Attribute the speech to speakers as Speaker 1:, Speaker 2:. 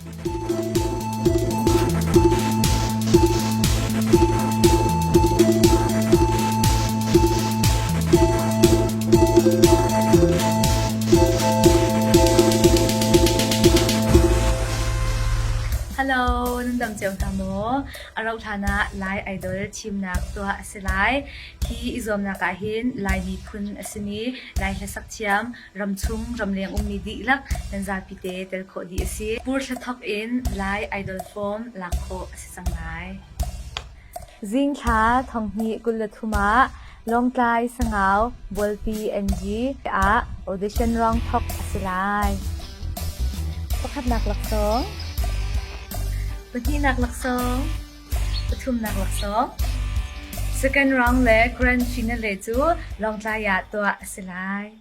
Speaker 1: Hello, nan dam cio hna maw? A rauh hlan ah Lai Idol thimnak tuah a si lai. Hi i zuamnak ah hin Lai miphun a simi Lai hlasak thiam ramchung ramleng ummi dihlak nan zapi te tel khawh dih a si. Pur thla thawk in Lai Idol form lak khawh a si cang lai. Zingthla thonghnih 23 ah Lawngtlai Sangau Bualpi NG ah audition rong thawk a si lai. Pakhatnak laksawng Pahnihnak laksawng Pathumnak laksawng Second round le grand finale cu Lawngtlai ah tuah a si lai.